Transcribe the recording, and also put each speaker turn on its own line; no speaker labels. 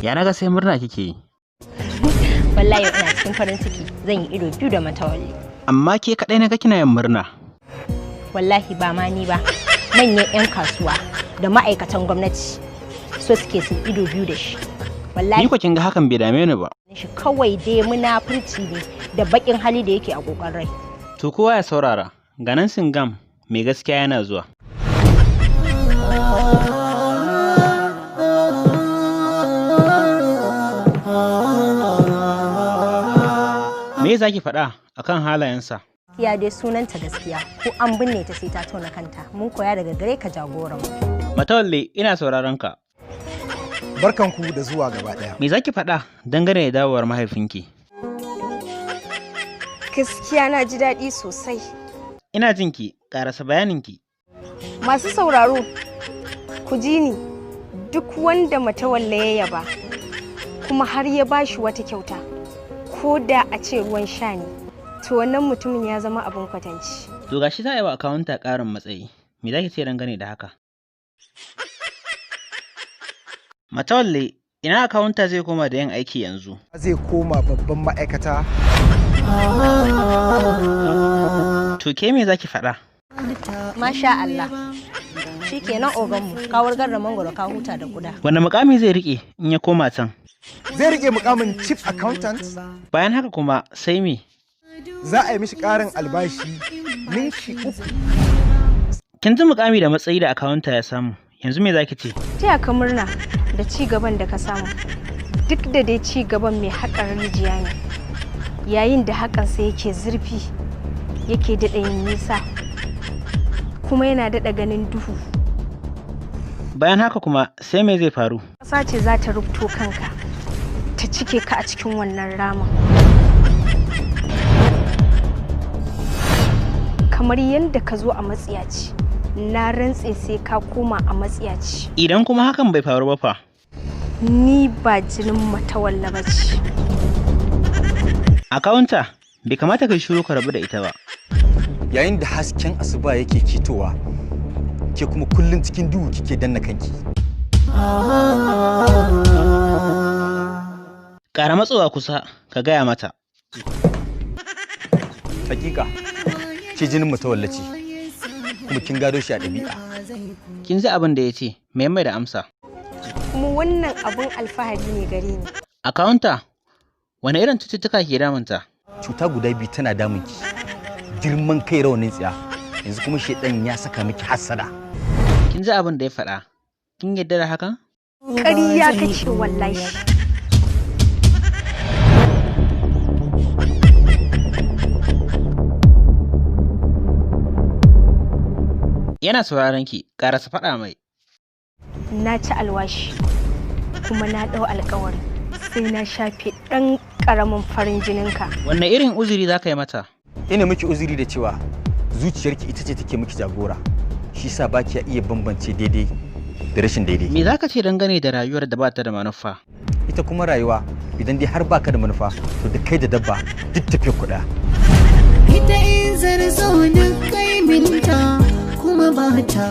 Ya naga sai murna kike yi.
Wallahi ina cikin farin ciki, zan yi ido biyu da Matawalli.
Amma ke kaɗai naga kina yin murna.
Wallahi ba ma ni ba. Manyan 'yan kasuwa da ma'aikatan gwamnati so suke su ido biyu da shi. Wallahi
Ni ko kin ga hakan bai dame ni ba.
Shi kawai dai munafurci ne da bakin hali da yake a kokarin rai.
To kowa ya saurara, ganan Singam mai gaskiya yana zuwa. Me za ki faɗa akan halayensa?
Gaskiya dai sunanta gaskiya, ko an binne ta sai ta tona kanta. Mun koya daga gare ka, jagoran mu.
Matawalle, ina sauraron ka.
Barkanku da zuwa gaba ɗaya.
Me za ki faɗa dangane da dawowar mahaifinki?
Gaskiya na ji daɗi sosai.
Ina jinki, ƙarasa bayaninki.
Masu sauraro, ku ji ni, duk wanda Matawalla ya yaba, kuma har ya bashi wata kyauta, ko da a ce ruwan sha ne, to wannan mutumin ya zama abin kwatanci.
To gashi za a yi wa akawunta ƙarin matsayi. Me za ki ce dangane da haka? Matawalle, ina akawunta zai koma da yin aiki yanzu?
Zai koma babban ma'aikata.
To ke me za ki faɗa?
Masha Allah. Shikenan oganmu, ka wargar da mangoro ka huta da kuda.
Wane mukami zai riƙe in ya koma can?
Zai rike mukamin chief accountant.
Bayan haka kuma sai me?
Za a yi mishi ƙarin albashi ninki uku.
Kin ji mukami da matsayi da akawunta ya samu. Yanzu me za ki ce?
Taya ka murna da ci gaban da ka samu. Duk da dai ci gaban mai haƙar rijiya ne. Yayin da haƙansa yake zurfi, yake daɗa yin nisa, kuma yana daɗa ganin duhu.
Bayan haka kuma sai me zai faru?
Ƙasa ce za ta rubto kanka, ta cike ka a cikin wannan ramin. Kamar yadda ka zo a matsiyaci, na rantse sai ka koma a matsiyaci.
Idan kuma hakan bai faru ba fa?
Ni ba jinin Matawalla ba ce.
Akawunta, bai kamata ka yi shiru ka rabu da ita ba.
Yayin da hasken asuba yake ketowa, ke kuma kullum cikin duhu kike danna kanki.
Ƙara matsowa kusa ka gaya mata.
Hakika ke jinin Matawalla ce, kuma kin gado shi a ɗabi'a.
Kin ji abin da ya ce, me mai da amsa?
Kuma wannan abun alfahari ne gare ni.
Akawunta, wane irin cututtuka ke damunta?
Cuta guda biyu tana damunki: girman kai rawanin tsiya, yanzu kuma shedan ya saka miki hassada.
Kin ji abin da ya faɗa? Kin yarda da hakan?
Ƙarya kake wallahi.
Yana sauraron ki, ƙarasa faɗa mai.
Na ci alwashi kuma na ɗau alkawari sai na shafe ɗan ƙaramin farin jininka.
Wanne irin uzuri za ka yi mata?
Ina miki uzuri da cewa zuciyarki ita ce take miki jagora, shi sa ba ki iya bambance daidai da rashin daidai.
Me za ka ce dangane da rayuwar da ba ta da manufa?
Ita kuma rayuwa, idan dai har baka da manufa, to da kai da dabba duk tafiyar ku ɗaya.
Ita in zarzo duk kaiminta kuma ba ta.